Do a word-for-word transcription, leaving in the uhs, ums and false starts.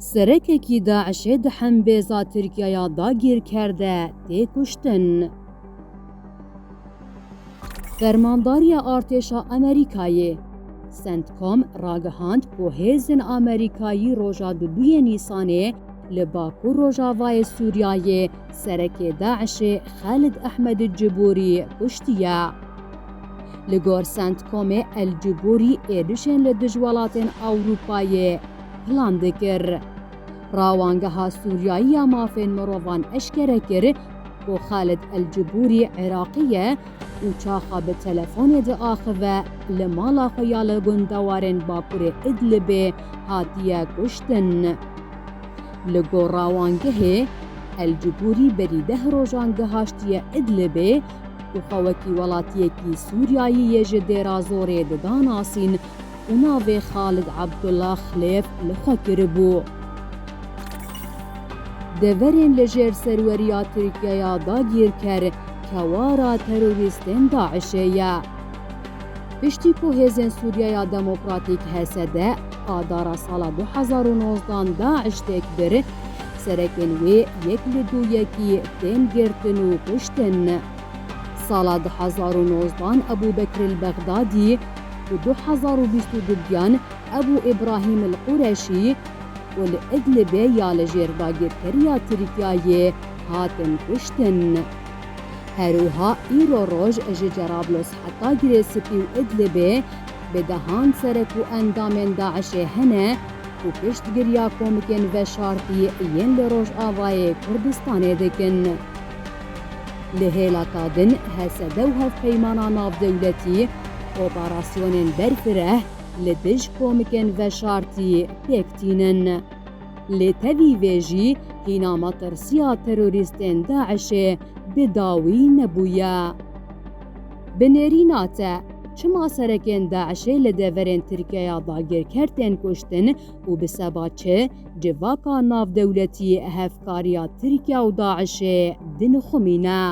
Serekekî DAIŞê di hembêza Tirkiyaya dagîrker de tê kuştin. Fermandariya artêşa Amerîkayê, CENTCOM, ragihand ku hêzên Amerîkayî roja duduyê Nîsanê li bakur rojavayê Sûriyayê serekê DAIŞê Xalid Ehmed Cibûrî kuştiye. Li gor CENTCOMê El Cibûrî êrişên li dij welatên Ewropayê plan dikir. Rawangeha Sûriyayî ya Mafên Mirovan eşkere kir ku Xalid El Cibûrî Iraqî ye û çaxa bi telefonê diaxive li mala xwe ya li gundewarên Bakurê Idlibê hatiye kuştin. Li gor rawangehê, El Cibûrî berî deh rojan gihaştiye Idlibê û xwe wekî welatiyekî Sûriyayî yê ji Dêra Zorê dida nasîn û navê Xalid Abdullah Xlêf li xwe kiribû. Deverên li jêr serweriya Tirkiyeya dagîrker kewara terorîstên DAIŞê ye. Piştî ku Hêzên Sûriyeya Demokratîk, H S D, Adara sala du hezar û nozdan DAIŞ têk bir, serekên wê yek li dû yekî tên girtin û kuştin. Sala du hezar û nozdan Ebû Bekir el Bexdadî û du hezar û bîst û duyan Ebû Îbrahîm el Qureşî ku li Idlibê ya li jêr dagirkeriya Tirkiyeyê hatin kuştin. Her wiha îro roj ji Cerablos heta Girê Spî û Idlibê bi dehan serek û endamên DAIŞê hene ku piştgiriya komikên veşartî yên li Rojavayê Kurdistanê dikin. Li hêlaka din H S D û hevpeymana navdewletî operasyonên berfireh li dij komikên veşartî pêk tînin. Lê tevî vê jî hîna metirsiya terorîstên DAIŞê bi dawî nebûye. Bi nêrîna te, çima serekên DAIŞê li deverên Tirkiyeya dagirker tên kuştin û bi seba çi civaka navdewletî hevkariya Tirkiye û DAIŞê dinixumîne?